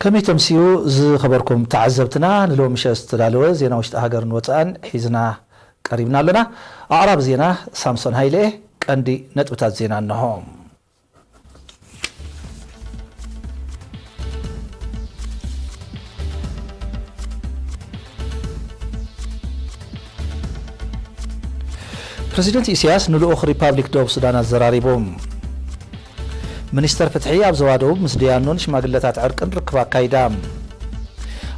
ከመይ ተምስዩ ዝኸበርኩም ተዓዘብትና፣ ንሎሚ ምሸት ዝተዳለወ ዜና ውሽጢ ሃገርን ወጻእን ሒዝና ቀሪብና ኣለና። ኣቕራቢ ዜና ሳምሶን ሃይለ። ቀንዲ ነጥብታት ዜና እነሆ። ፕረዚደንት ኢሳያስ ንልኡኽ ሪፓብሊክ ደቡብ ሱዳን ኣዘራሪቡ። ሚኒስተር ፍትሒ ኣብ ዞባ ደቡብ ምስ ደያኑን ሽማግለታት ዕርቅን ርክብ ኣካይዳ።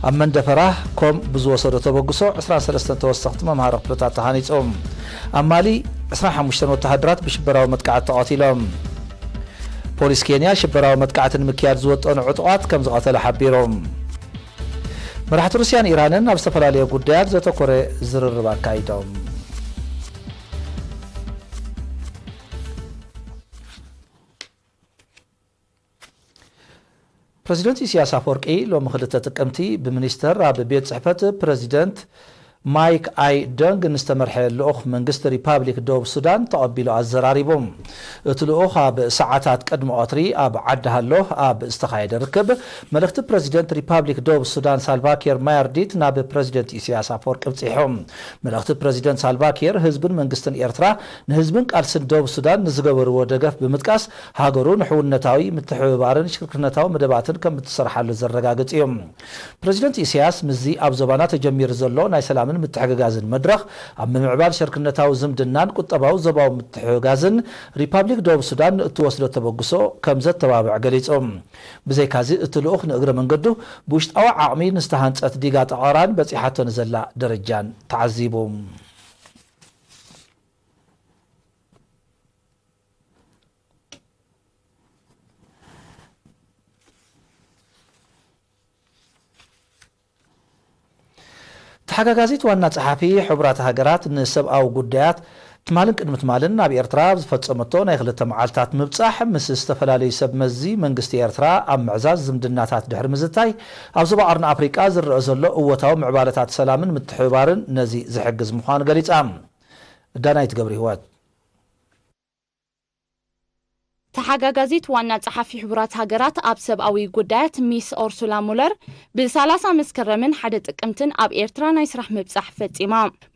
ኣብ መንደፈራ ኮም ብዝወሰዶ ተበግሶ ዕስራን ሰለስተን ተወሰኽቲ መምሃሪ ክፍልታት ተሃኒጹ። ኣብ ማሊ ዕስራን ሓሙሽተን ወተሃደራት ብሽበራዊ መጥቃዕቲ ተቐቲሎም። ፖሊስ ኬንያ ሽበራዊ መጥቃዕቲ ንምክያድ ዝወጠኑ ዕጡቓት ከም ዝቐተለ ሓቢሩ። መራሕቲ ሩስያን ኢራንን ኣብ ዝተፈላለየ ጉዳያት ዘተኮረ ዝርርብ ኣካይዶም። ፕረዚደንት ኢሳያስ ኣፈወርቂ ሎሚ ክልተ ጥቅምቲ ብሚኒስተር ኣብ ቤት ጽሕፈት ፕረዚደንት ማይክ ኣይ ደንግ ንዝተመርሐ ልኡኽ መንግስቲ ሪፓብሊክ ደቡብ ሱዳን ተቐቢሉ ኣዘራሪቡ። እቲ ልኡኽ ኣብ ሰዓታት ቅድሚ ቀትሪ ኣብ ዓዲ ሃሎ ኣብ ዝተኻየደ ርክብ፣ መልእኽቲ ፕረዚደንት ሪፓብሊክ ደቡብ ሱዳን ሳልቫኪር ማያርዲት ናብ ፕረዚደንት ኢሳያስ ኣፈወርቂ ኣብጺሑ። መልእኽቲ ፕረዚደንት ሳልቫኪር፣ ህዝብን መንግስትን ኤርትራ ንህዝብን ቃልስን ደቡብ ሱዳን ንዝገበርዎ ደገፍ ብምጥቃስ፣ ሃገሩ ንሕውነታዊ ምትሕብባርን ሽርክነታዊ መደባትን ከም እትሰርሓሉ ዘረጋግጽ እዩ። ፕረዚደንት ኢሳያስ፣ ምስዚ ኣብ ዞባና ተጀሚሩ ዘሎ ናይ ሰላምን ምትሕግጋዝን መድረኽ፣ ኣብ ምምዕባል ሽርክነታዊ ዝምድናን ቁጠባዊ ዞባዊ ምትሕግጋዝን ሪፓብሊክ ደቡብ ሱዳን ንእትወስዶ ተበግሶ ከም ዘተባብዕ ገሊጹ። ብዘይካዚ፣ እቲ ልኡኽ ንእግረ መንገዱ ብውሽጣዊ ዓቕሚ ንዝተሃንጸት ዲጋ ጠቐራን በጺሓቶ ንዘላ ደረጃን ተዓዚቡ። ተሓጋጋዚት ዋና ጸሓፊ ሕቡራት ሃገራት ንሰብኣዊ ጉዳያት ትማልን ቅድሚ ትማልን ኣብ ኤርትራ ኣብ ዝፈጸመቶ ናይ ክልተ መዓልታት ምብጻሕ፣ ምስ ዝተፈላለዩ ሰብ መዚ መንግስቲ ኤርትራ ኣብ ምዕዛዝ ዝምድናታት ድሕሪ ምዝታይ፣ ኣብ ዞባ ቀርኒ ኣፍሪቃ ዝረአ ዘሎ እወታዊ ምዕባለታት ሰላምን ምትሕብባርን ነዚ ዝሕግዝ ምዃኑ ገሊጻ። ዳናይት ገብረ ህይወት። ተሓጋጋዚት ዋና ጸሓፊ ሕቡራት ሃገራት ኣብ ሰብኣዊ ጉዳያት ሚስ ኦርሱላ ሙለር ብሰላሳ መስከረምን ሓደ ጥቅምትን ኣብ ኤርትራ ናይ ስራሕ ምብጻሕ ፈጺማ።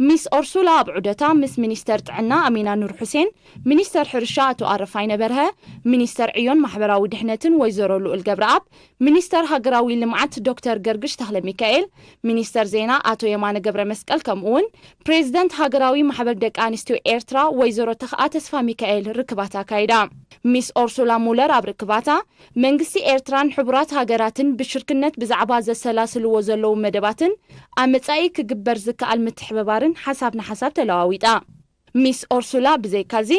ሚስ ኦርሱላ ኣብ ዑደታ ምስ ሚኒስተር ጥዕና ኣሚና ኑር ሑሴን፣ ሚኒስተር ሕርሻ ኣቶ ኣረፋይነ በርሀ፣ ሚኒስተር ዕዮን ማሕበራዊ ድሕነትን ወይዘሮ ልኡል ገብረኣብ፣ ሚኒስተር ሃገራዊ ልምዓት ዶክተር ገርግሽ ተኽለ ሚካኤል፣ ሚኒስተር ዜና ኣቶ የማነ ገብረ መስቀል፣ ከምኡ እውን ፕሬዝደንት ሃገራዊ ማሕበር ደቂ ኣንስትዮ ኤርትራ ወይዘሮ ተኽኣ ተስፋ ሚካኤል ርክባት ኣካይዳ። ሚስ ኦርሱላ ሙለር ኣብ ርክባታ፣ መንግስቲ ኤርትራን ሕቡራት ሃገራትን ብሽርክነት ብዛዕባ ዘሰላስልዎ ዘለዉ መደባትን ኣብ መጻኢ ክግበር ዝከኣል ምትሕብባርን ሓሳብ ንሓሳብ ተለዋዊጣ። ሚስ ኦርሱላ ብዘይካዚ፣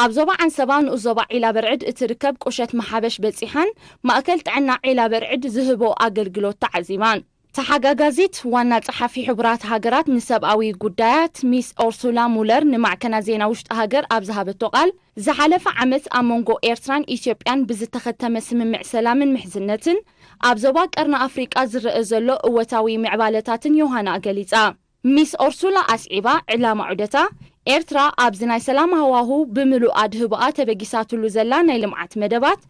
ኣብ ዞባ ዓንሰባ ንኡስ ዞባ ዒላ በርዕድ እትርከብ ቁሸት መሓበሽ በጺሓን ማእከል ጥዕና ዒላ በርዕድ ዝህቦ ኣገልግሎት ተዓዚባን። ተሓጋጋዚት ዋና ጸሓፊ ሕቡራት ሃገራት ንሰብኣዊ ጉዳያት ሚስ ኦርሱላ ሙለር ንማዕከናት ዜና ውሽጢ ሃገር ኣብ ዝሃበቶ ቃል፣ ዝሓለፈ ዓመት ኣብ መንጎ ኤርትራን ኢትዮጵያን ብዝተኸተመ ስምምዕ ሰላምን ምሕዝነትን ኣብ ዞባ ቀርኒ ኣፍሪቃ ዝረአ ዘሎ እወታዊ ምዕባለታትን ዮሃና ገሊጻ። ሚስ ኦርሱላ ኣስዒባ፣ ዕላማ ዑደታ፣ ኤርትራ ኣብዚ ናይ ሰላም ሃዋሁ ብምሉእ ኣድህቦኣ ተበጊሳትሉ ዘላ ናይ ልምዓት መደባት፣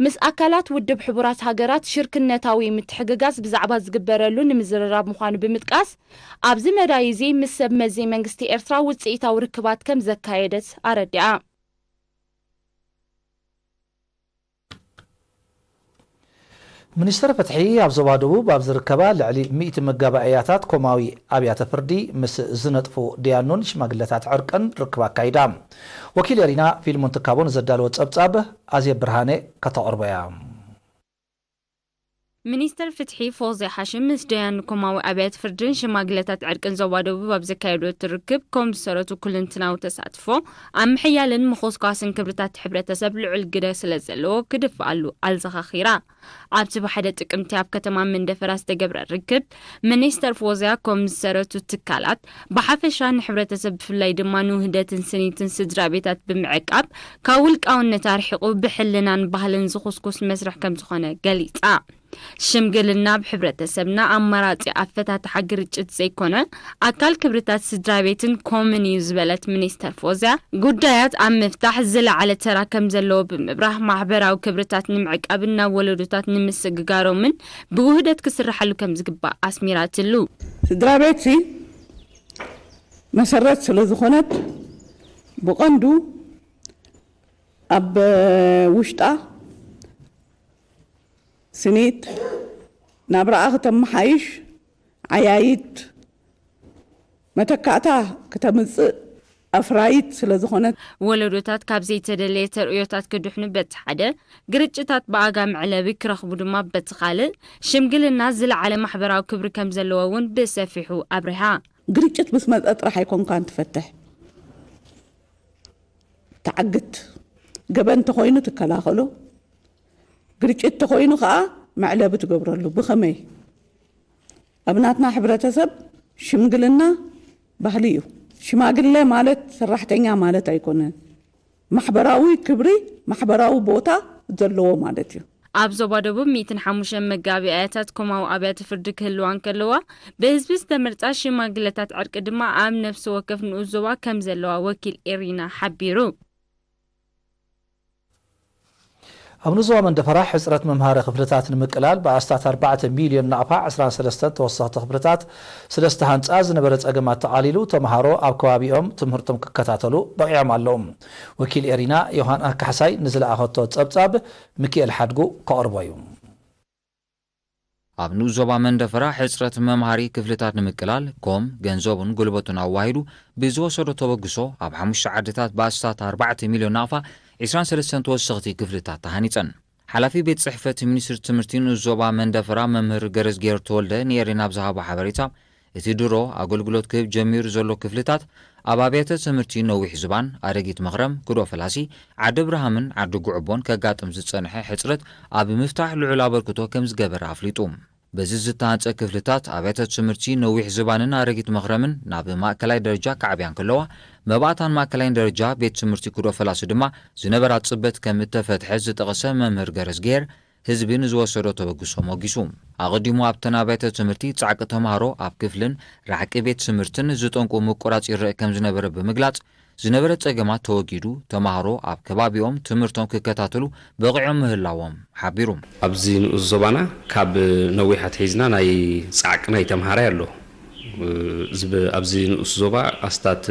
ምስ ኣካላት ውድብ ሕቡራት ሃገራት ሽርክነታዊ ምትሕግጋዝ ብዛዕባ ዝግበረሉ ንምዝርራብ ምዃኑ ብምጥቃስ፣ ኣብዚ መዳይ እዚ ምስ ሰብ መዚ መንግስቲ ኤርትራ ውጽኢታዊ ርክባት ከም ዘካየደት ኣረዲኣ። ሚኒስተር ፍትሒ ኣብ ዞባ ደቡብ ኣብ ዝርከባ ልዕሊ ሚእቲ መጋባእያታት ኮማዊ ኣብያተ ፍርዲ ምስ ዝነጥፉ ደያኑን ሽማግለታት ዕርቅን ርክብ ኣካይዳ። ወኪል ኤሪና ፊልሞን ትካቦ ንዘዳለዎ ጸብጻብ ኣዜብ ብርሃነ ከተቕርቦ እያ። ሚኒስተር ፍትሒ ፎዝያ ሓሽም ምስ ደያኑ ኮማዊ ኣብያተ ፍርድን ሽማግለታት ዕርቅን ዞባ ደቡብ ኣብ ዘካየዶ ርክብ፣ ከም ዝሰረቱ ኩለንትናዊ ተሳትፎ ኣብ ምሕያልን ምኹስኳስን ክብርታት ሕብረተሰብ ልዑል ግደ ስለ ዘለዎ ክድፍኣሉ ኣዘኻኺራ። ኣብቲ ብሓደ ጥቅምቲ ኣብ ከተማ መንደፈራ ዝተገብረ ርክብ፣ ሚኒስተር ፎዝያ ከም ዝሰረቱ ትካላት ብሓፈሻ ንሕብረተሰብ ብፍላይ ድማ ንውህደትን ስኒትን ስድራ ቤታት ብምዕቃብ ካብ ውልቃውነት ኣርሒቑ ብሕልናን ባህልን ዝኹስኩስ መስርሕ ከም ዝኾነ ገሊጻ። ሽምግልና ኣብ ሕብረተሰብና ኣማራጺ ኣፈታትሓ ግርጭት ዘይኮነ፣ ኣካል ክብርታት ስድራ ቤትን ኮምን እዩ ዝበለት ሚኒስተር ፎዝያ፣ ጉዳያት ኣብ ምፍታሕ ዝለዓለ ተራ ከም ዘለዎ ብምብራህ፣ ማሕበራዊ ክብርታት ንምዕቃብን ናብ ወለዶታት ንምስግጋሮምን ብውህደት ክስርሓሉ ከም ዝግባእ ኣስሚራትሉ። ስድራ ቤትሲ መሰረት ስለ ዝኾነት፣ ብቐንዱ ኣብ ውሽጣ ስኒት ናብራኣ ክተመሓይሽ፣ ዓያይት መተካእታ ክተምጽእ ኣፍራይት ስለ ዝኾነት፣ ወለዶታት ካብ ዘይተደለየ ተርእዮታት ክድሕኑ በቲ ሓደ፣ ግርጭታት ብኣጋ መዕለቢ ክረኽቡ ድማ በቲ ካልእ፣ ሽምግልና ዝለዓለ ማሕበራዊ ክብሪ ከም ዘለዎ እውን ብሰፊሑ ኣብሪሃ። ግርጭት ምስ መጸ ጥራሕ ኣይኮንካን ትፈትሕ፣ ትዓግት። ገበን ተኾይኑ ትከላኸሎ፣ ግርጭት ተኾይኑ ከኣ መዕለቢ ትገብረሉ። ብኸመይ? ኣብ ናትና ሕብረተሰብ ሽምግልና ባህሊ እዩ። ሽማግለ ማለት ሰራሕተኛ ማለት ኣይኮነን። ማሕበራዊ ክብሪ፣ ማሕበራዊ ቦታ ዘለዎ ማለት እዩ። ኣብ ዞባ ደቡብ ሚእትን ሓሙሽተን መጋቢ ኣያታት ኮማዊ ኣብያተ ፍርዲ ክህልዋ እንከለዋ፣ ብህዝቢ ዝተመርጻ ሽማግለታት ዕርቂ ድማ ኣብ ነፍሲ ወከፍ ንኡስ ዞባ ከም ዘለዋ ወኪል ኤሪና ሓቢሩ። ኣብ ንዞባ መንደፈራ ሕጽረት መምሃሪ ክፍልታት ንምቅላል ብኣስታት ኣርባዕተ ሚልዮን ናቕፋ ዕስራን ሰለስተን ተወሰኽቲ ክፍልታት ስለ ዝተሃንጻ ዝነበረ ጸገማት ተቓሊሉ ተምሃሮ ኣብ ከባቢኦም ትምህርቶም ክከታተሉ በቒዖም ኣለዉ። ወኪል ኤሪና ዮሃና ካሕሳይ ንዝለኣኸቶ ጸብጻብ ሚኪኤል ሓድጉ ከቕርቦ እዩ። ኣብ ንኡስ ዞባ መንደፈራ ሕጽረት መምሃሪ ክፍልታት ንምቅላል ኮም ገንዘቡን ጉልበቱን ኣዋሂዱ ብዝወሰዶ ተበግሶ ኣብ ሓሙሽተ ዓድታት ብኣስታት ኣርባዕተ ሚልዮን ናቕፋ ዕስራን ሰለስተን ተወሰኽቲ ክፍልታት ተሃኒጸን። ሓላፊ ቤት ጽሕፈት ሚኒስትሪ ትምህርቲ ንኡስ ዞባ መንደፈራ መምህር ገረዝጌር ተወልደ ንኤሪና ኣብ ዝሃቦ ሓበሬታ፣ እቲ ድሮ ኣገልግሎት ክህብ ጀሚሩ ዘሎ ክፍልታት ኣብ ኣብያተ ትምህርቲ ነዊሕ ዝባን፣ ኣረጊት መኽረም፣ ክዶ ፈላሲ፣ ዓዲ ብርሃምን ዓዲ ጉዕቦን ከጋጥም ዝጸንሐ ሕጽረት ኣብ ምፍታሕ ልዑል ኣበርክቶ ከም ዝገበረ ኣፍሊጡ። በዚ ዝተሃንጸ ክፍልታት ኣብያተ ትምህርቲ ነዊሕ ዝባንን ኣረጊት መኽረምን ናብ ማእከላይ ደረጃ ክዓብያ እንከለዋ፣ መባእታን ማእከላይን ደረጃ ቤት ትምህርቲ ክዶ ፈላሲ ድማ ዝነበራ ጽበት ከም እተፈትሐ ዝጠቐሰ መምህር ገረዝጌር፣ ህዝቢ ንዝወሰዶ ተበግሶ ሞጊሱ። ኣቐዲሙ ኣብተን ኣብያተ ትምህርቲ ጻዕቂ ተምሃሮ ኣብ ክፍልን ራሕቂ ቤት ትምህርትን ዝጠንቁ ምቁራጽ ይረአ ከም ዝነበረ ብምግላጽ፣ ዝነበረ ጸገማት ተወጊዱ ተምሃሮ ኣብ ከባቢኦም ትምህርቶም ክከታተሉ በቒዖም ምህላዎም ሓቢሩ። ኣብዚ ንኡስ ዞባና ካብ ነዊሕ ኣትሒዝና ናይ ጻዕቂ ናይ ተምሃራይ ኣሎ። እዚ ብ-፣ ኣብዚ ንኡስ ዞባ ኣስታት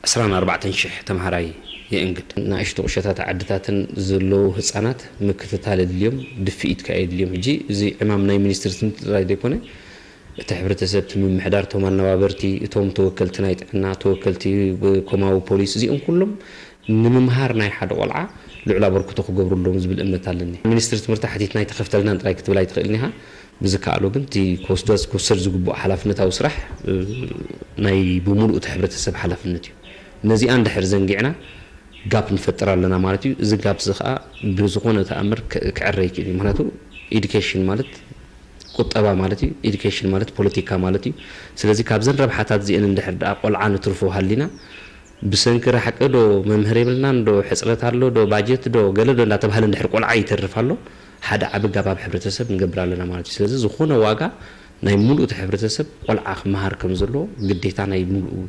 ዕስራን ኣርባዕተን ሽሕ ተምሃራይ የእንግድ። ንኣሽቱ ቁሸታት ዓድታትን ዘለዉ ህጻናት ምክትታል የድልዮም፣ ድፍኢት ከኣ የድልዮም። ሕጂ እዚ ዕማም ናይ ሚኒስትሪ ትምህርቲ ጥራይ ዘይኮነ፣ እቲ ሕብረተሰብ፣ እቲ ምምሕዳር፣ እቶም ኣነባበርቲ፣ እቶም ተወከልቲ ናይ ጥዕና፣ ተወከልቲ ኮማዊ ፖሊስ፣ እዚኦም ኩሎም ንምምሃር ናይ ሓደ ቆልዓ ልዑል ኣበርክቶ ክገብሩ ኣለዎም ዝብል እምነት ኣለኒ። ሚኒስትሪ ትምህርቲ ሓቲትናይ ተኸፍተልናን ጥራይ ክትብል ኣይትኽእልን ኢኻ። ብዝከኣሎ ግን እቲ ክወስዶ-፣ ክውሰድ ዝግብኦ ሓላፍነታዊ ስራሕ፣ እ፣ ናይ ብምሉእ እቲ ሕብረተሰብ ሓላፍነት እዩ። ነዚኣ እንድሕር ዘንጊዕና ጋፕ ንፈጥር ኣለና ማለት እዩ። እዚ ጋፕ እዚ ኸኣ ብዝኾነ ተኣምር ክ-፣ ክዕረ ይክእል እዩ። ምኽንያቱ ኤዱኬሽን ማለት ቁጠባ ማለት እዩ። ኤዱኬሽን ማለት ፖለቲካ ማለት እዩ። ስለዚ ካብዘን ረብሓታት እዚአን እንድሕር ደኣ ቆልዓ ንትርፎ ሃሊና፣ ብሰንኪ ራሕቂ ዶ መምህር የብልናን ዶ ሕጽረት ኣሎ ዶ ባጀት ዶ ገለ ዶ እንዳተባህለ እንድሕር ቆልዓ ይተርፍ ኣሎ፣ ሓደ ዓቢ ጋብ ኣብ ሕብረተሰብ ንገብር ኣለና ማለት እዩ። ስለዚ ዝኾነ ዋጋ ናይ ሙሉእ እቲ ሕብረተሰብ ቆልዓ ክመሃር ከም ዘለዎ ግዴታ ናይ ሙሉእ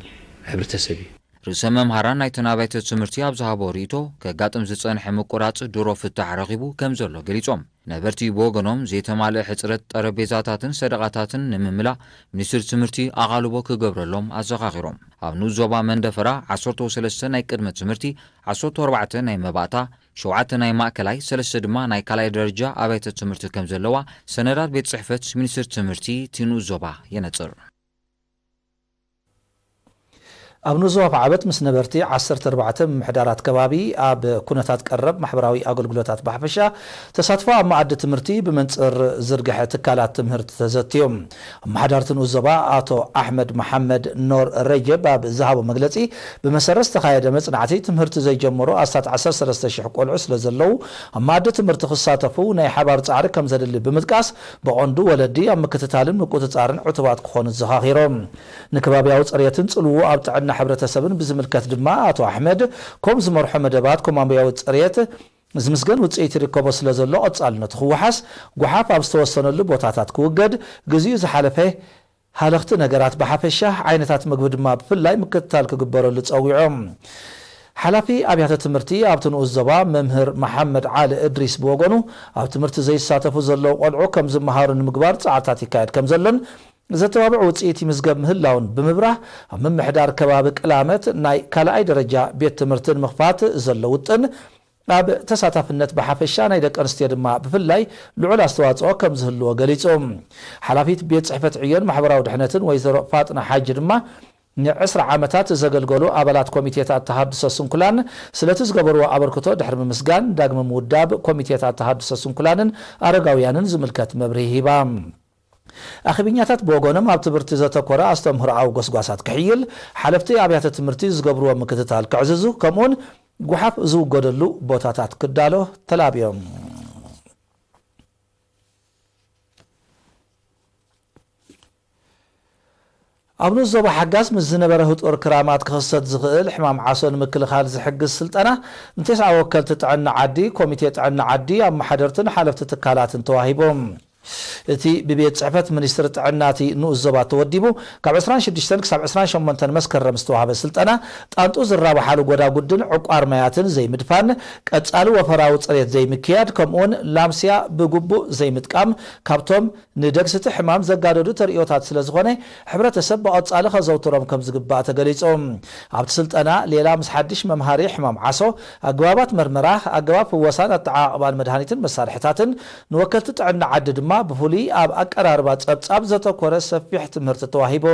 ሕብረተሰብ እዩ። ርእሰ መምሃራን ናይተን ኣብያተ ትምህርቲ ኣብ ዝሃቦ ርእይቶ፣ ከጋጥም ዝጸንሐ ምቁራጽ ድሮ ፍታሕ ረኺቡ ከም ዘሎ ገሊጾም። ነበርቲ ብወገኖም ዘይተማልአ ሕጽረት ጠረጴዛታትን ሰደቓታትን ንምምላእ ሚኒስትሪ ትምህርቲ ኣቓልቦ ክገብረሎም ኣዘኻኺሮም። ኣብ ንኡስ ዞባ መንደፈራ ዓሰርተ ሰለስተ ናይ ቅድመ ትምህርቲ፣ ዓሰርተ ኣርባዕተ ናይ መባእታ፣ ሸውዓተ ናይ ማእከላይ፣ ሰለስተ ድማ ናይ ካልኣይ ደረጃ ኣብያተ ትምህርቲ ከም ዘለዋ ሰነዳት ቤት ጽሕፈት ሚኒስትሪ ትምህርቲ እቲ ንኡስ ዞባ የነጽር። ኣብ ንኡስ ዞባ ዓበት ምስ ነበርቲ ዓሰርተ ኣርባዕተ ምምሕዳራት ከባቢ ኣብ ኩነታት ቀረብ ማሕበራዊ ኣገልግሎታት ብሓፈሻ ተሳትፎ ኣብ መኣዲ ትምህርቲ ብመንጽር ዝርግሐ ትካላት ትምህርቲ ተዘትዮም። ኣመሓዳርቲ ንኡስ ዞባ ኣቶ ኣሕመድ መሓመድ ኖር ረጀብ ኣብ ዝሃቦ መግለጺ፣ ብመሰረት ዝተኻየደ መጽናዕቲ ትምህርቲ ዘይጀመሩ ኣስታት ዓሰርተ ሰለስተ ሽሕ ቆልዑ ስለ ዘለዉ፣ ኣብ መኣዲ ትምህርቲ ክሳተፉ ናይ ሓባር ጻዕሪ ከም ዘድሊ ብምጥቃስ፣ ብቐንዱ ወለዲ ኣብ ምክትታልን ምቁጽጻርን ዕቱባት ክኾኑ ዘኻኺሮም። ንከባብያዊ ጽሬትን ጽልውኡ ኣብ ጥዕና ሕብረተሰብን ብዝምልከት ድማ ኣቶ ኣሕመድ፣ ኮም ዝመርሖ መደባት ኮማምያዊ ጽሬት ዝምስገን ውፅኢት ይርከቦ ስለ ዘሎ ቀፃልነቱ ክወሓስ፣ ጓሓፍ ኣብ ዝተወሰነሉ ቦታታት ክውገድ፣ ግዚኡ ዝሓለፈ ሃለኽቲ ነገራት ብሓፈሻ፣ ዓይነታት ምግቢ ድማ ብፍላይ ምክትታል ክግበረሉ ፀዊዖም። ሓላፊ ኣብያተ ትምህርቲ ኣብቲ ንኡስ ዞባ መምህር መሓመድ ዓሊ እድሪስ ብወገኑ፣ ኣብ ትምህርቲ ዘይሳተፉ ዘለዉ ቆልዑ ከም ዝመሃሩ ንምግባር ፃዕርታት ይካየድ ከም ዘሎን ዘተባብዕ ውፅኢት ይምዝገብ ምህላውን ብምብራህ፣ ኣብ ምምሕዳር ከባቢ ቅላመት ናይ ካልኣይ ደረጃ ቤት ትምህርቲ ንምኽፋት ዘሎ ውጥን ኣብ ተሳታፍነት ብሓፈሻ ናይ ደቂ ኣንስትዮ ድማ ብፍላይ ልዑል ኣስተዋፅኦ ከም ዝህልዎ ገሊፁ። ሓላፊት ቤት ፅሕፈት ዕዮን ማሕበራዊ ድሕነትን ወይዘሮ ፋጥና ሓጂ ድማ ንዕስራ ዓመታት ዘገልገሉ ኣባላት ኮሚቴታት ተሃድሶ ስንኩላን ስለቲ ዝገበርዎ ኣበርክቶ ድሕሪ ምምስጋን፣ ዳግመ ምውዳብ ኮሚቴታት ተሃድሶ ስንኩላንን ኣረጋውያንን ዝምልከት መብርሂ ሂባ። ኣኽቢኛታት ብወገኖም ኣብ ትምህርቲ ዘተኮረ ኣስተምህሮኣዊ ጎስጓሳት ክሕይል፣ ሓለፍቲ ኣብያተ ትምህርቲ ዝገብርዎ ምክትታል ክዕዝዙ፣ ከምኡውን ጓሓፍ ዝውገደሉ ቦታታት ክዳሎ ተላብዮም። ኣብ ንኡስ ዞባ ሓጋዝ ምስ ዝነበረ ህጡር ክራማት ክኽሰት ዝኽእል ሕማም ዓሶ ንምክልኻል ዝሕግዝ ስልጠና ንተስዓ ወከልቲ ጥዕና ዓዲ፣ ኮሚቴ ጥዕና ዓዲ፣ ኣመሓደርትን ሓለፍቲ ትካላትን ተዋሂቦም። እቲ ብቤት ጽሕፈት ሚኒስትሪ ጥዕና እቲ ንኡስ ዞባ ተወዲቡ ካብ ዕስራን ሽዱሽተን ክሳብ ዕስራን ሸሞንተን መስከረም ዝተዋህበ ስልጠና፣ ጣንጡ ዝራብሓሉ ጎዳጉድን ዕቋር ማያትን ዘይምድፋን፣ ቀጻሊ ወፈራዊ ጽሬት ዘይምክያድ፣ ከምኡውን ላምስያ ብግቡእ ዘይምጥቃም ካብቶም ንደግስቲ ሕማም ዘጋደዱ ተርእዮታት ስለ ዝኾነ፣ ሕብረተሰብ ብቐጻሊ ከዘውትሮም ከም ዝግባእ ተገሊጹ። ኣብቲ ስልጠና ሌላ ምስ ሓድሽ መምሃሪ ሕማም ዓሶ፣ ኣገባባት መርመራ፣ ኣገባብ ፍወሳን ኣተዓቓቕባን መድሃኒትን መሳርሕታትን፣ ንወከልቲ ጥዕና ዓዲ ድማ ብፍሉይ ኣብ ኣቀራርባ ጸብጻብ ዘተኮረ ሰፊሕ ትምህርቲ ተዋሂቡ።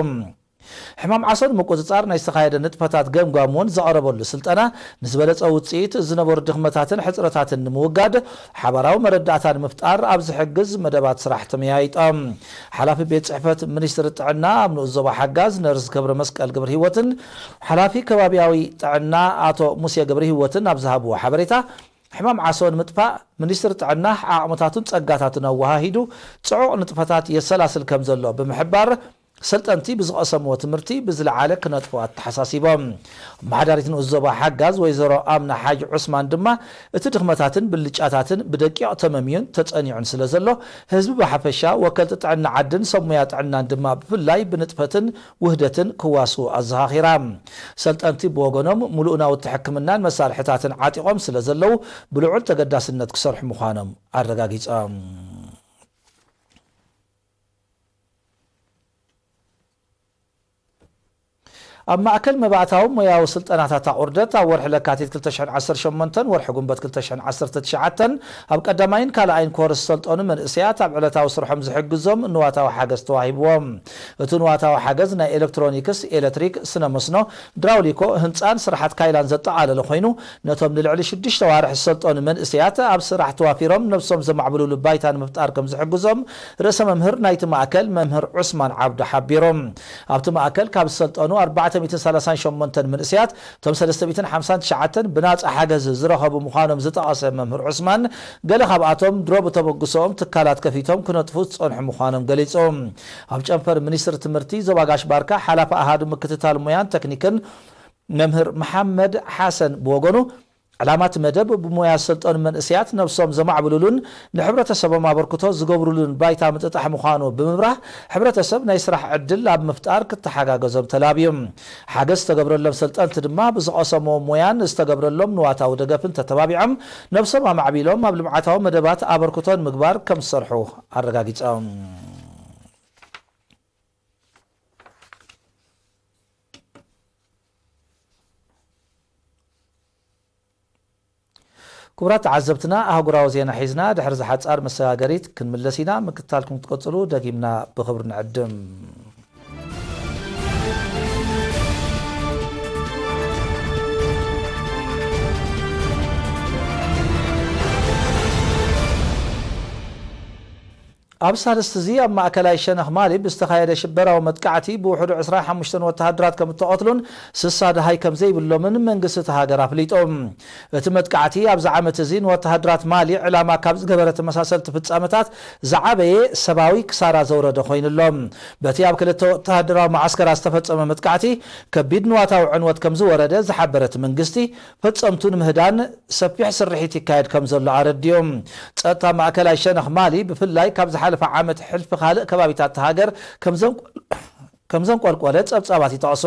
ሕማም ዓሶ ንምቁጽጻር ናይ ዝተኻየደ ንጥፈታት ገምጋም እውን ዘቐረበሉ ስልጠና፣ ንዝበለጸ ውጽኢት ዝነበሩ ድኽመታትን ሕጽረታትን ንምውጋድ ሓባራዊ መረዳእታ ንምፍጣር ኣብ ዝሕግዝ መደባት ስራሕ ተመያይጦም። ሓላፊ ቤት ጽሕፈት ሚኒስትሪ ጥዕና ኣብ ንኡስ ዞባ ሓጋዝ ነርስ ገብረ መስቀል ገብረ ህይወትን ሓላፊ ከባቢያዊ ጥዕና ኣቶ ሙሴ ገብረ ህይወትን ኣብ ዝሃብዎ ሓበሬታ፣ ሕማም ዓሶ ንምጥፋእ ሚኒስትሪ ጥዕና ዓቕምታቱን ጸጋታቱን ኣወሃሂዱ ጽዑቕ ንጥፈታት የሰላስል ከም ዘሎ ብምሕባር፣ ሰልጠንቲ ብዝቐሰምዎ ትምህርቲ ብዝለዓለ ክነጥፉ ኣተሓሳሲቦም። ኣመሓዳሪት ንኡስ ዞባ ሓጋዝ ወይዘሮ ኣምና ሓጅ ዑስማን ድማ፣ እቲ ድኽመታትን ብልጫታትን ብደቂቕ ተመምዩን ተጸኒዑን ስለ ዘሎ፣ ህዝቢ ብሓፈሻ፣ ወከልቲ ጥዕና ዓድን ሰብ ሞያ ጥዕናን ድማ ብፍላይ ብንጥፈትን ውህደትን ክዋስኡ ኣዘኻኺራ። ሰልጠንቲ ብወገኖም፣ ምሉእ ናውቲ ሕክምናን መሳርሕታትን ዓጢቖም ስለ ዘለዉ፣ ብልዑል ተገዳስነት ክሰርሑ ምዃኖም ኣረጋጊጾም። ኣብ ማእከል መባእታዊ ሞያዊ ስልጠናታት ኣቑርደት፣ ኣብ ወርሒ ለካቲት ክልተ ሽሕን ዓሰርተ ሸሞንተን ወርሒ ጉንበት ክልተ ሽሕን ዓሰርተ ትሽዓተን ኣብ ቀዳማይን ካልኣይን ኮርስ ዝሰልጠኑ መንእሰያት ኣብ ዕለታዊ ስርሖም ዝሕግዞም ንዋታዊ ሓገዝ ተዋሂብዎም። እቲ ንዋታዊ ሓገዝ ናይ ኤሌክትሮኒክስ፣ ኤሌክትሪክ፣ ስነ መስኖ፣ ድራውሊኮ፣ ህንጻን ስራሓት ካይላን ዘጠቓለለ ኮይኑ፣ ነቶም ንልዕሊ ሽዱሽተ ዋርሕ ዝሰልጠኑ መንእሰያት ኣብ ስራሕ ተዋፊሮም ነብሶም ዘማዕብሉሉ ባይታ ንምፍጣር ከም ዝሕግዞም ርእሰ መምህር ናይቲ ማእከል መምህር ዑስማን ዓብዱ ሓቢሮም። ኣብቲ ማእከል ካብ ዝሰልጠኑ ኣርባዕተ ሚእትን ሰላሳን ሸሞንተን መንእሰያት፣ እቶም ሰለስተ ሚእትን ሓምሳን ትሽዓተን ብናጻ ሓገዝ ዝረኸቡ ምዃኖም ዝጠቐሰ መምህር ዑስማን፣ ገለ ካብኣቶም ድሮ ብተበግሶኦም ትካላት ከፊቶም ክነጥፉ ዝጸንሑ ምዃኖም ገሊጹ። ኣብ ጨንፈር ሚኒስትሪ ትምህርቲ ዞባ ጋሽ ባርካ ሓላፊ ኣሃዱ ምክትታል ሞያን ቴክኒክን መምህር መሓመድ ሓሰን ብወገኑ፣ ዕላማ እቲ መደብ ብሞያ ዝሰልጠኑ መንእሰያት ነብሶም ዘማዕብሉሉን ንሕብረተሰቦም ኣበርክቶ ዝገብሩሉን ባይታ ምጥጣሕ ምዃኑ ብምብራህ፣ ሕብረተሰብ ናይ ስራሕ ዕድል ኣብ ምፍጣር ክተሓጋገዞም ተላብዩ። ሓገዝ ዝተገብረሎም ሰልጠንቲ ድማ ብዝቐሰምዎ ሞያን ዝተገብረሎም ንዋታዊ ደገፍን ተተባቢዖም ነብሶም ኣማዕቢሎም ኣብ ልምዓታዊ መደባት ኣበርክቶ ንምግባር ከም ዝሰርሑ ኣረጋጊጾም። ክቡራት ተዓዘብትና፣ ኣህጉራዊ ዜና ሒዝና ድሕሪ ዝሓጻር መሰጋገሪት ክንምለስ ኢና። ምክትታልኩም ክትቀጽሉ ደጊምና ብኽብሪ ንዕድም። ኣብ ሳልስቲ እዚ ኣብ ማእከላይ ሸነኽ ማሊ ብዝተኻየደ ሽበራዊ መጥቃዕቲ ብውሕዱ ዕስራን ሓሙሽተን ወተሃደራት ከም እተቐትሉን ስሳ ደሃይ ከም ዘይብሎምን መንግስቲ እታ ሃገር ኣፍሊጡ። እቲ መጥቃዕቲ ኣብዚ ዓመት እዚ ንወተሃደራት ማሊ ዕላማ ካብ ዝገበረ ተመሳሰልቲ ፍጻመታት ዝዓበየ ሰብኣዊ ክሳራ ዘውረደ ኮይኑ ኣሎ። በቲ ኣብ ክልተ ወተሃደራዊ መዓስከራት ዝተፈጸመ መጥቃዕቲ ከቢድ ንዋታዊ ዕንወት ከም ዝወረደ ዝሓበረ እቲ መንግስቲ፣ ፈጸምቱ ንምህዳን ሰፊሕ ስርሒት ይካየድ ከም ዘሎ ኣረዲኡ። ጸጥታ ማእከላይ ሸነኽ ማሊ ብፍላይ ካብ ዝሓለፈ ዓመት ሕልፊ ካልእ ከባቢታት እታ ሃገር ከም ዘንቆ-፣ ከም ዘንቆልቆለ ጸብጻባት ይጠቕሱ።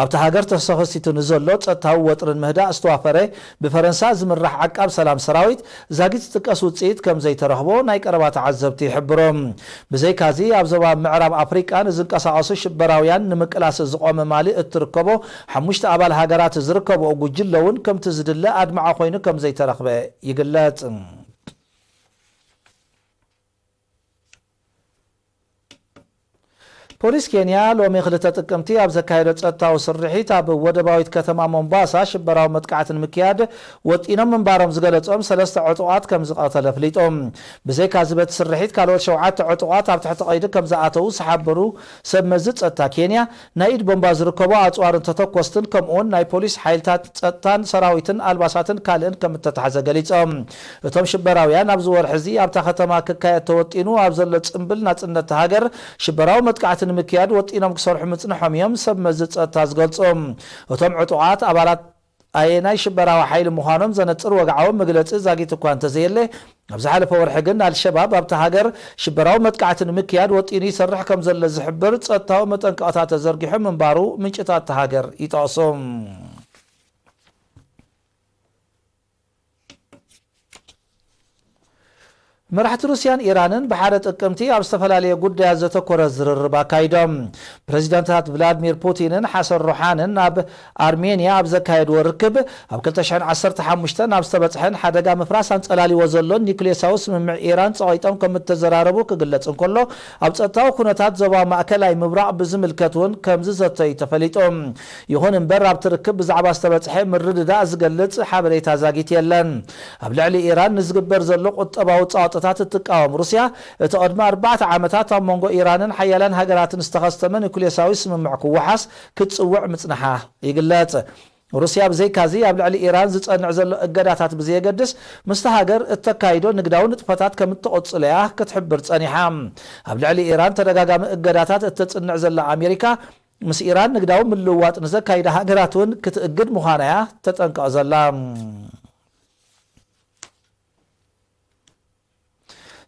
ኣብታ ሃገር ተኸሲቱ ንዘሎ ጸጥታዊ ወጥርን ምህዳእ ዝተዋፈረ ብፈረንሳ ዝምራሕ ዓቃብ ሰላም ሰራዊት ዛጊት ዝጥቀስ ውጽኢት ከም ዘይተረኽቦ ናይ ቀረባ ተዓዘብቲ ይሕብሩ። ብዘይካዚ ኣብ ዞባ ምዕራብ ኣፍሪቃ ንዝንቀሳቐሱ ሽበራውያን ንምቅላስ ዝቖመ ማሊ እትርከቦ ሓሙሽተ ኣባል ሃገራት ዝርከብኦ ጉጅለ እውን ከምቲ ዝድለ ኣድማዒ ኮይኑ ከም ዘይተረኽበ ይግለጽ። ፖሊስ ኬንያ ሎሚ ክልተ ጥቅምቲ ኣብ ዘካየዶ ጸጥታዊ ስርሒት ኣብ ወደባዊት ከተማ ሞምባሳ ሽበራዊ መጥቃዕቲ ንምክያድ ወጢኖም ምንባሮም ዝገለጾም ሰለስተ ዕጡቓት ከም ዝቐተለ ኣፍሊጡ። ብዘይካዚ በቲ ስርሒት ካልኦት ሸውዓተ ዕጡቓት ኣብ ትሕቲ ቀይዲ ከም ዝኣተዉ ዝሓበሩ ሰብ መዚ ጸጥታ ኬንያ፣ ናይ ኢድ ቦምባ ዝርከቦ ኣጽዋርን ተተኮስትን ከምኡውን ናይ ፖሊስ ሓይልታት ጸጥታን ሰራዊትን ኣልባሳትን ካልእን ከም እተታሕዘ ገሊጾም። እቶም ሽበራውያን ኣብዚ ወርሒ እዚ ኣብታ ከተማ ክካየድ ተወጢኑ ኣብ ዘሎ ጽምብል ናጽነት እታ ሃገር ሽበራዊ መጥቃዕቲ ንምክያድ ወጢኖም ክሰርሑ ምጽንሖም እዮም ሰብ መዚ ጸጥታ ዝገልጹ። እቶም ዕጡቓት ኣባላት ኣየናይ ሽበራዊ ሓይሊ ምዃኖም ዘነጽር ወግዓዊ መግለጺ ዛጊት እኳ እንተዘየለ፣ ኣብ ዝሓለፈ ወርሒ ግን ኣልሸባብ ኣብታ ሃገር ሽበራዊ መጥቃዕቲ ንምክያድ ወጢኑ ይሰርሕ ከም ዘሎ ዝሕብር ጸጥታዊ መጠንቀቕታ ተዘርጊሑ ምንባሩ ምንጭታት እታ ሃገር ይጠቕሱ። መራሕቲ ሩስያን ኢራንን ብሓደ ጥቅምቲ ኣብ ዝተፈላለየ ጉዳያት ዘተኮረ ዝርርብ ኣካይዶም። ፕረዚደንታት ቭላድሚር ፑቲንን ሓሰን ሩሓንን ኣብ ኣርሜንያ ኣብ ዘካየድዎ ርክብ፣ ኣብ ክልተ ሽሕን ዓሰርተ ሓሙሽተን ኣብ ዝተበጽሐን ሓደጋ ምፍራስ ኣንጸላልይዎ ዘሎን ኒውክሌሳዊ ስምምዕ ኢራን ጸቒጦም ከም እተዘራረቡ ክግለጽ እንከሎ፣ ኣብ ጸጥታዊ ኩነታት ዞባ ማእከላይ ምብራቕ ብዝምልከት እውን ከም ዝዘተዩ ተፈሊጡ። ይኹን እምበር፣ ኣብቲ ርክብ ብዛዕባ ዝተበጽሐ ምርድዳእ ዝገልጽ ሓበሬታ ዛጊት የለን። ኣብ ልዕሊ ኢራን ንዝግበር ዘሎ ቁጠባዊ ጸቕጥታት እትቃወም ሩስያ፣ እቲ ቅድሚ ኣርባዕተ ዓመታት ኣብ መንጎ ኢራንን ሓያላን ሃገራትን ዝተኸስተመ ኒውክሌሳዊ ስምምዕ ክወሓስ ክትጽውዕ ምጽንሓ ይግለጽ። ሩስያ ብዘይካዚ ኣብ ልዕሊ ኢራን ዝጸንዕ ዘሎ እገዳታት ብዘየገድስ፣ ምስታ ሃገር እተካይዶ ንግዳዊ ንጥፈታት ከም እትቕጽሎ እያ ክትሕብር ጸኒሓ። ኣብ ልዕሊ ኢራን ተደጋጋሚ እገዳታት እተጽንዕ ዘላ ኣሜሪካ፣ ምስ ኢራን ንግዳዊ ምልውዋጥ ንዘካይዳ ሃገራት እውን ክትእግድ ምዃና እያ ተጠንቀቕ ዘላ።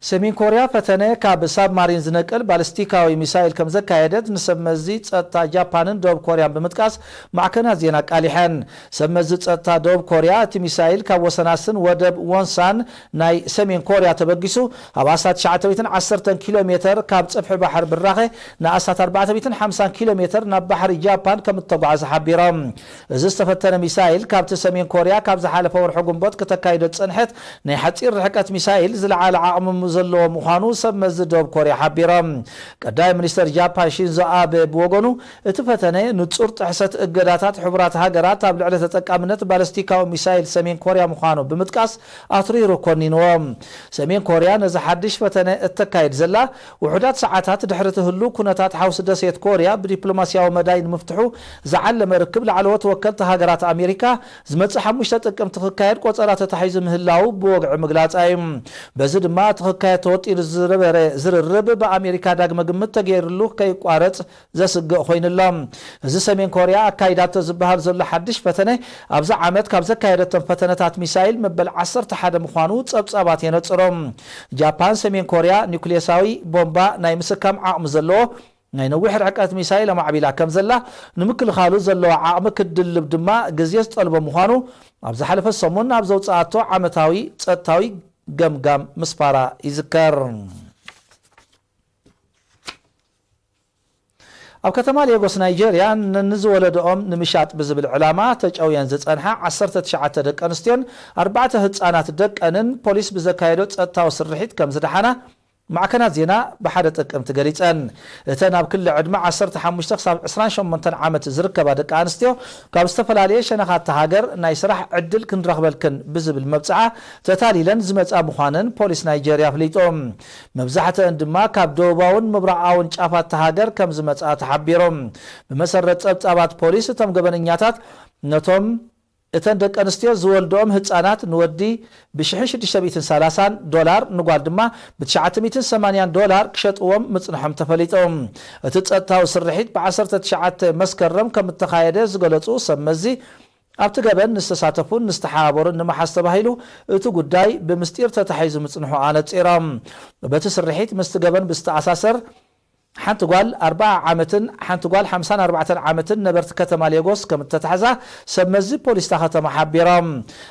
ሰሜን ኮርያ ፈተነ ካብ ሳብማሪን ዝነቅል ባሊስቲካዊ ሚሳይል ከም ዘካየደት ንሰብ መዚ ጸጥታ ጃፓንን ደቡብ ኮርያን ብምጥቃስ ማዕከናት ዜና ኣቃሊሐን። ሰብ መዚ ጸጥታ ደቡብ ኮርያ፣ እቲ ሚሳይል ካብ ወሰናስን ወደብ ወንሳን ናይ ሰሜን ኮርያ ተበጊሱ፣ ኣብ ኣስታት ትሽዓተ ሚእትን ዓሰርተን ኪሎ ሜተር ካብ ጽፍሒ ባሕሪ ብራኸ ንኣስታት ኣርባዕተ ሚእትን ሓምሳን ኪሎ ሜተር ናብ ባሕሪ ጃፓን ከም እተጓዕዘ ሓቢሮም። እዚ ዝተፈተነ ሚሳይል፣ ካብቲ ሰሜን ኮርያ ካብ ዝሓለፈ ወርሒ ግንቦት ክተካይዶ ዝጸንሐት ናይ ሓጺር ርሕቀት ሚሳይል ዝለዓለ ዓቕሚ ዘለዎ ምዃኑ ሰብ መዚ ደቡብ ኮርያ ሓቢሮም። ቀዳማይ ሚኒስተር ጃፓን ሺንዞ ኣበ ብወገኑ፣ እቲ ፈተነ ንጹር ጥሕሰት እገዳታት ሕቡራት ሃገራት ኣብ ልዕሊ ተጠቃምነት ባለስቲካዊ ሚሳይል ሰሜን ኮርያ ምዃኑ ብምጥቃስ፣ ኣትሪሩ ኮኒንዎ። ሰሜን ኮርያ ነዚ ሓድሽ ፈተነ እተካይድ ዘላ፣ ውሑዳት ሰዓታት ድሕሪ እቲ ህሉው ኩነታት ሓውሲ ደሴት ኮርያ ብዲፕሎማስያዊ መዳይ ንምፍትሑ ዝዓለመ ርክብ ላዕለዎት ወከልቲ ሃገራት ኣሜሪካ ዝመጽእ ሓሙሽተ ጥቅምቲ ክካየድ ቆጸራ ተታሒዙ ምህላዉ ብወግዒ ምግላጻ እዩ። በዚ ድማ እቲ ክካየድ ተወጢኑ ዝነበረ ዝርርብ ብኣሜሪካ ዳግመ ግምት ተገይርሉ ከይቋረጽ ዘስግእ ኮይኑ ኣሎ። እዚ ሰሜን ኮርያ ኣካይዳቶ ዝበሃል ዘሎ ሓድሽ ፈተነ፣ ኣብዚ ዓመት ካብ ዘካየደቶም ፈተነታት ሚሳይል መበል ዓሰርተ ሓደ ምዃኑ ጸብጻባት የነጽሩ። ጃፓን፣ ሰሜን ኮርያ ኒውክሌሳዊ ቦምባ ናይ ምስካም ዓቕሚ ዘለዎ ናይ ነዊሕ ርሕቀት ሚሳይል ኣማዕቢላ ከም ዘላ፣ ንምክልኻሉ ዘለዋ ዓቕሚ ክትድልብ ድማ ግዜ ዝጠልቦ ምዃኑ ኣብ ዝሓለፈ ሰሙን ኣብ ዘውጽኣቶ ዓመታዊ ጸጥታዊ ገምጋም ምስፋራ ይዝከር። ኣብ ከተማ ሌጎስ ናይጀርያ፣ ነንዝወለደኦም ንምሻጥ ብዝብል ዕላማ ተጨውየን ዝጸንሓ ዓሰርተ ትሽዓተ ደቂ ኣንስትዮን ኣርባዕተ ህጻናት ደቀንን ፖሊስ ብዘካየዶ ጸጥታዊ ስርሒት ከም ዝደሓና ማዕከናት ዜና ብሓደ ጥቅምቲ ገሊጸን። እተን ኣብ ክሊ ዕድመ ዓሰርተ ሓሙሽተ ክሳብ ዕስራን ሸሞንተን ዓመት ዝርከባ ደቂ ኣንስትዮ፣ ካብ ዝተፈላለየ ሸነኻት እታ ሃገር ናይ ስራሕ ዕድል ክንረኽበልክን ብዝብል መብጽዓ ተታሊለን ዝመጻ ምዃነን ፖሊስ ናይጀርያ ኣፍሊጡ። መብዛሕትአን ድማ ካብ ደቡባውን ምብራቓውን ጫፋት እታ ሃገር ከም ዝመጻ ተሓቢሩ። ብመሰረት ጸብጻባት ፖሊስ፣ እቶም ገበነኛታት ነቶም እተን ደቂ ኣንስትዮ ዝወልድኦም ህጻናት ንወዲ ብ ሽሕን ሽዱሽተ ሚእትን ሰላሳን ዶላር፣ ንጓል ድማ ብ ትሽዓተ ሚእትን ሰማንያን ዶላር ክሸጥዎም ምጽንሖም ተፈሊጡ። እቲ ጸጥታዊ ስርሒት ብ ዓሰርተ ትሽዓተ መስከረም ከም እተኻየደ ዝገለጹ ሰብ መዚ፣ ኣብቲ ገበን ንዝተሳተፉን ንዝተሓባበሩን ንምሓዝ ተባሂሉ እቲ ጉዳይ ብምስጢር ተታሒዙ ምጽንሑ ኣነጺሮም። በቲ ስርሒት ምስቲ ገበን ብዝተኣሳሰር ሓንቲ ጓል ኣርብዓ ዓመትን ሓንቲ ጓል ሓምሳን ኣርባዕተን ዓመትን ነበርቲ ከተማ ሌጎስ ከም እተታሕዛ ሰብ መዚ ፖሊስ እታ ከተማ ሓቢሮም።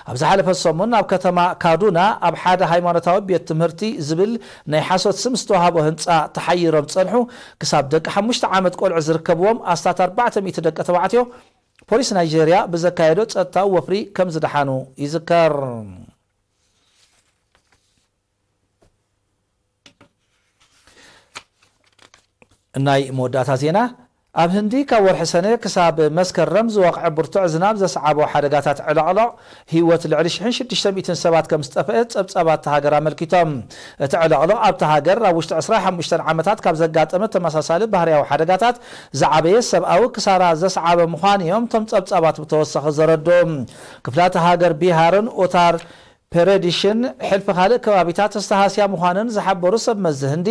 ኣብ ዝሓለፈ ሰሙን ኣብ ከተማ ካዱና ኣብ ሓደ ሃይማኖታዊ ቤት ትምህርቲ ዝብል ናይ ሓሶት ስም ዝተዋህቦ ህንጻ ተሓይሮም ዝጸንሑ ክሳብ ደቂ ሓሙሽተ ዓመት ቆልዑ ዝርከብዎም ኣስታት ኣርባዕተ ሚእቲ ደቂ ተባዕትዮ፣ ፖሊስ ናይጄርያ ብዘካየዶ ጸጥታዊ ወፍሪ ከም ዝደሓኑ ይዝከር። ናይ መወዳእታ ዜና። ኣብ ህንዲ ካብ ወርሒ ሰነ ክሳብ መስከረም ዝወቕዐ ብርቱዕ ዝናብ ዘስዓቦ ሓደጋታት ዕለቕለቕ ህይወት ልዕሊ ሽሕን ሽዱሽተ ሚእትን ሰባት ከም ዝጠፍአ ጸብጻባት እታ ሃገር ኣመልኪቶም። እቲ ዕለቕለቕ ኣብታ ሃገር ኣብ ውሽጢ ዕስራን ሓሙሽተን ዓመታት ካብ ዘጋጠመ ተመሳሳሊ ባህርያዊ ሓደጋታት ዝዓበየ ሰብኣዊ ክሳራ ዘስዓበ ምዃኑ እዮም እቶም ጸብጻባት ብተወሳኺ ዘረድኡ። ክፍላተ ሃገር ቢሃርን ኡታር ፕረዴሽን ሕልፊ ካልእ ከባቢታት ዝተሃስያ ምዃነን ዝሓበሩ ሰብ መዚ ህንዲ፣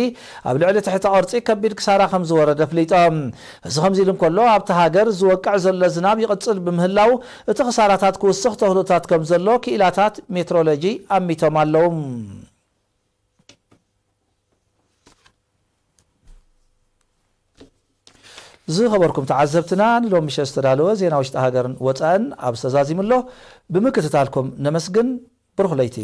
ኣብ ልዕሊ ትሕተ ቅርጺ ከቢድ ክሳራ ከም ዝወረደ ኣፍሊጦም። እዚ ከምዚ ኢሉ እንከሎ፣ ኣብቲ ሃገር ዝወቅዕ ዘሎ ዝናብ ይቕጽል ብምህላው፣ እቲ ክሳራታት ክውስኽ ተኽእሎታት ከም ዘሎ ክኢላታት ሜትሮሎጂ ኣሚቶም ኣለዉ። ዝኸበርኩም ተዓዘብትና፣ ንሎሚ ምሸት ዝተዳለወ ዜና ውሽጢ ሃገርን ወጻእን ኣብዚ ተዛዚሙ ኣሎ። ብምክትታልኩም ነመስግን። ብሩኽ ለይቲ።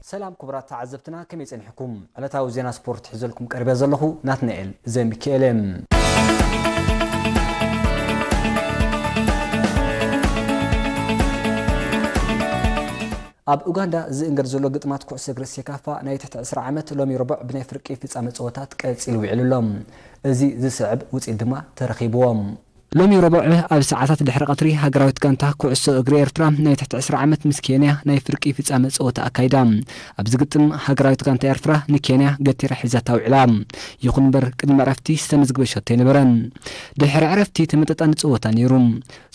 ሰላም ክቡራት ተዓዘብትና፣ ከመይ ጸኒሕኩም? ዕለታዊ ዜና ስፖርት ሒዘልኩም ቀሪበ ዘለኹ ናትናኤል ዘሚካኤል እየ። ኣብ ኡጋንዳ ዝእንገድ ዘሎ ግጥማት ኩዕሶ እግሪ ሴካፋ ናይ ትሕቲ ዕስራ ዓመት ሎሚ ረቡዕ ብናይ ፍርቂ ፍጻመ ጸወታት ቀጺሉ ውዒሉ ኣሎ። እዚ ዝስዕብ ውጽኢት ድማ ተረኺብዎም። ሎሚ ረቡዕ ኣብ ሰዓታት ድሕሪ ቀትሪ ሃገራዊት ጋንታ ኩዕሶ እግሪ ኤርትራ ናይ ትሕቲ ዕስራ ዓመት ምስ ኬንያ ናይ ፍርቂ ፍጻመ ጸወታ ኣካይዳ። ኣብዚ ግጥም ሃገራዊት ጋንታ ኤርትራ ንኬንያ ገቲራ ሒዛታ ውዒላ። ይኹን እምበር ቅድሚ ዕረፍቲ ዝተመዝግበ ሸቶ ኣይነበረን። ድሕሪ ዕረፍቲ ተመጣጣኒ ጸወታ ነይሩ።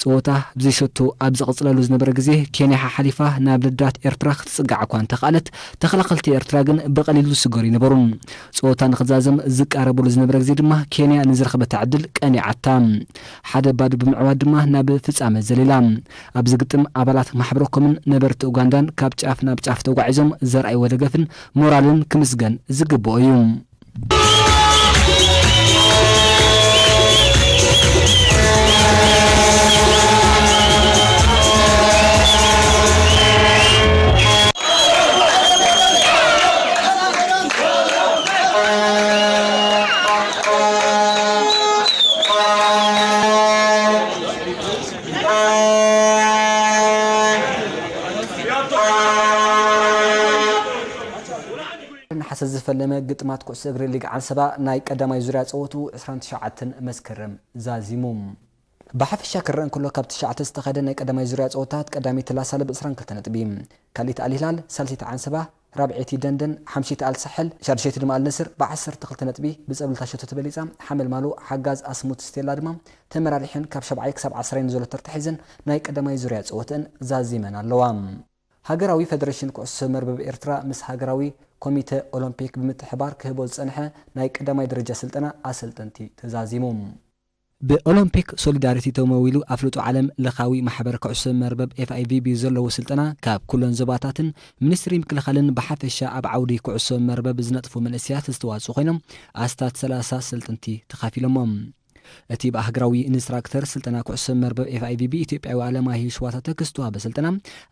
ጸወታ ብዘይ ሸቶ ኣብ ዝቕጽለሉ ዝነበረ ግዜ፣ ኬንያ ሓሓሊፋ ናብ ልዳት ኤርትራ ክትጽጋዕ እኳ እንተኽኣለት፣ ተኸላኸልቲ ኤርትራ ግን ብቐሊሉ ዝስገሩ ኣይነበሩን። ጸወታ ንኽዛዘም ዝቃረበሉ ዝነበረ ግዜ ድማ፣ ኬንያ ንዝረኸበታ ዕድል ቀኒዓታ። ሓደ ባዶ ብምዕዋት ድማ ናብ ፍጻመ ዘሊላ። ኣብዚ ግጥም ኣባላት ማሕበረ ኮምን ነበርቲ ኡጋንዳን ካብ ጫፍ ናብ ጫፍ ተጓዒዞም ዘርኣይዎ ደገፍን ሞራልን ክምስገን ዝግብኦ እዩ። ነሓሰ ዝፈለመ ግጥማት ኩዕሶ እግሪ ሊግ ዓንሰባ ናይ ቀዳማይ ዙርያ ጸወቱ ዕስራን ትሽዓተን መስከረም ዛዚሙ። ብሓፈሻ ክረአ እንከሎ፣ ካብ ትሽዓተ ዝተኻየደ ናይ ቀዳማይ ዙርያ ጸወታት፣ ቀዳመይቲ ላሳለ ብ ዕስራን ክልተ ነጥቢ፣ ካልኣይቲ ኣልሂላል፣ ሳልሰይቲ ዓንሰባ፣ ራብዐይቲ ደንደን፣ ሓምሸይቲ ኣልሳሕል፣ ሻድሸይቲ ድማ ኣልነስር ብ ዓሰርተ ክልተ ነጥቢ ብጸብለልታ ሸቶ ተበሊጻ። ሓመልማሎ ሓጋዝ ኣስሙት ስቴላ ድማ ተመራሪሐን ካብ ሻብዓይ ክሳብ ዓስራይ ንዘሎ ተርታ ሒዘን ናይ ቀዳማይ ዙርያ ጸወተን ዛዚመን ኣለዋ። ሃገራዊ ፈደረሽን ኩዕሶ መርበብ ኤርትራ ምስ ሃገራዊ ኮሚተ ኦሎምፒክ ብምትሕባር ክህቦ ዝጸንሐ ናይ ቀዳማይ ደረጃ ስልጠና ኣሰልጠንቲ ተዛዚሙ። ብኦሎምፒክ ሶሊዳሪቲ ተመዊሉ ኣፍልጦ ዓለም ለኻዊ ማሕበር ኩዕሶ መርበብ ኤፍኣይቪቢ ዘለዎ ስልጠና ካብ ኩለን ዞባታትን ሚኒስትሪ ምክልኻልን ብሓፈሻ ኣብ ዓውዲ ኩዕሶ መርበብ ዝነጥፉ መንእሰያት ዝተዋፅኡ ኮይኖም ኣስታት ሰላሳ ሰልጥንቲ ተኻፊሎሞም። እቲ ብኣህግራዊ ኢንስትራክተር ስልጠና ኩዕሶ መርበብ ኤፍኣይቪቢ ኢትዮጵያዊ ኣለማሂ ሽዋታተ ክዝተዋህበ ስልጠና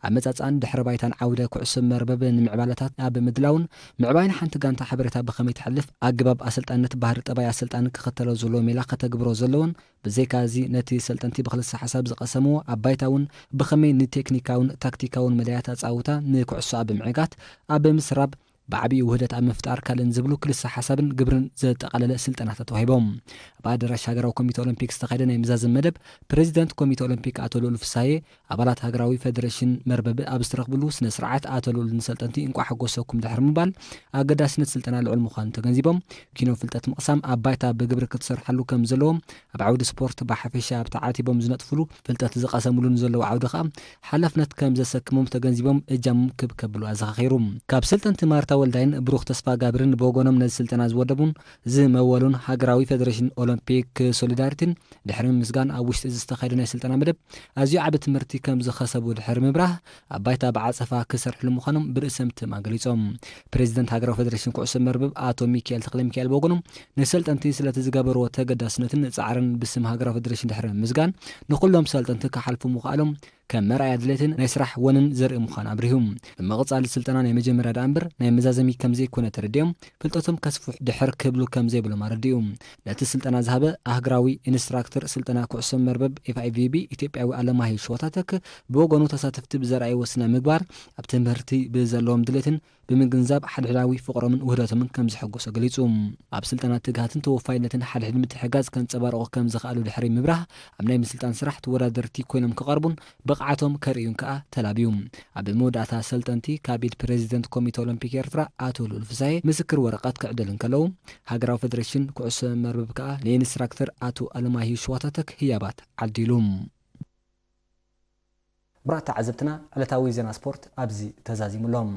ኣመፃፅኣን ድሕረ ባይታን ዓውደ ኩዕሶ መርበብ ንምዕባለታት ኣብ ምድላውን ምዕባይን ሓንቲ ጋንታ ሓበሬታ ብኸመይ ትሕልፍ ኣገባብ ኣሰልጣንነት ባህሪ ጠባይ ኣሰልጣን ክኽተሎ ዘለዎ ሜላ ከተግብሮ ዘለዎን ብዘይካ እዚ ነቲ ሰልጠንቲ ብክልሰ ሓሳብ ዝቐሰምዎ ኣብ ባይታ እውን ብኸመይ ንቴክኒካውን ታክቲካውን መዳያት ኣጻውታ ንኩዕሶ ኣብ ምዕጋት ኣብ ምስራብ ብዓብዪ ውህደት ኣብ ምፍጣር ካልእን ዝብሉ ክልሰ ሓሳብን ግብርን ዘጠቓለለ ስልጠናታት ተዋሂቦም። ኣብ ኣዳራሽ ሃገራዊ ኮሚቴ ኦሎምፒክ ዝተኻየደ ናይ መዛዘም መደብ ፕሬዚደንት ኮሚቴ ኦሎምፒክ ኣቶ ልኡል ፍሳዬ ኣባላት ሃገራዊ ፈደሬሽን መርበብ ኣብ ዝተረኽብሉ ስነ ስርዓት ኣቶ ልኡል ንሰልጠንቲ እንቋዕ ሓጎሰኩም ድሕሪ ምባል ኣገዳስነት ስልጠና ልዑል ምዃኑ ተገንዚቦም ኪኖ ፍልጠት ምቕሳም ኣብ ባይታ ብግብሪ ክትሰርሓሉ ከም ዘለዎም ኣብ ዓውዲ ስፖርት ብሓፈሻ ኣብ ተዓቲቦም ዝነጥፍሉ ፍልጠት ዝቐሰምሉን ዘለዉ ዓውዲ ከኣ ሓላፍነት ከም ዘሰክሞም ተገንዚቦም እጃሞም ክብ ከብሉ ኣዘኻኺሩ። ካብ ሰልጠንቲ ማርታ ወልዳይን ብሩኽ ተስፋ ጋብርን ብወገኖም ነዚ ስልጠና ዝወደቡን ዝመወሉን ሃገራዊ ፈደሬሽን ኦሎምፒክ ሶሊዳሪቲን ድሕሪ ምምስጋን ኣብ ውሽጢ እዚ ዝተኻየደ ናይ ስልጠና መደብ ኣዝዩ ዓቢ ትምህርቲ ከም ዝኸሰቡ ድሕሪ ምብራህ ኣብ ባይታ ብዓጸፋ ክሰርሕሉ ምዃኖም ብርእሰ ምትእምማን ገሊጾም። ፕሬዚደንት ሃገራዊ ፈደሬሽን ኩዕሶ መርበብ ኣቶ ሚካኤል ተክለ ሚካኤል ብወገኖም ንሰልጠንቲ ስለቲ ዝገበርዎ ተገዳስነትን ጻዕርን ብስም ሃገራዊ ፈደሬሽን ድሕሪ ምምስጋን ንኹሎም ሰልጠንቲ ክሓልፉ ምኽኣሎም ከም መርኣያ ድሌትን ናይ ስራሕ ወንን ዘርኢ ምዃኑ ኣብሪሁ። ብምቕጻል ስልጠና ናይ መጀመርያ ደኣ እምበር ናይ መዛዘሚ ከም ዘይኮነ ተረዲኦም ፍልጠቶም ከስፍሑ ድሕር ክብሉ ከም ዘይብሎም ኣረዲኡ። ነቲ ስልጠና ዝሃበ ኣህግራዊ ኢንስትራክተር ስልጠና ኩዕሶ መርበብ ኤፍኣይቪቢ ኢትዮጵያዊ ኣለማሂ ሸዋታተክ ብወገኑ ተሳተፍቲ ብዘርኣይዎ ስነ ምግባር ኣብ ትምህርቲ ብዘለዎም ድሌትን ብምግንዛብ ሓድሕዳዊ ፍቕሮምን ውህደቶምን ከም ዝሕጎሶ ገሊጹ። ኣብ ስልጠና ትግሃትን ተወፋይነትን ሓድሕድ ምትሕጋዝ ከንጸባርቑ ከም ዝኽኣሉ ድሕሪ ምብራህ ኣብ ናይ ምስልጣን ስራሕ ተወዳደርቲ ኮይኖም ክቐርቡን ብቕዓቶም ከርእዩን ከኣ ተላብዩ። ኣብ መወዳእታ ሰልጠንቲ ካብ ኢድ ፕሬዚደንት ኮሚተ ኦሎምፒክ ኤርትራ ኣቶ ልኡል ፍሳዬ ምስክር ወረቐት ክዕደሉ እንከለዉ ሃገራዊ ፈደሬሽን ኩዕሶ መርበብ ከኣ ንኢንስትራክተር ኣቶ ኣለማሂ ሸዋታተክ ህያባት ዓዲሉ። ክቡራት ተዓዘብትና ዕለታዊ ዜና ስፖርት ኣብዚ ተዛዚሙ ኣሎ።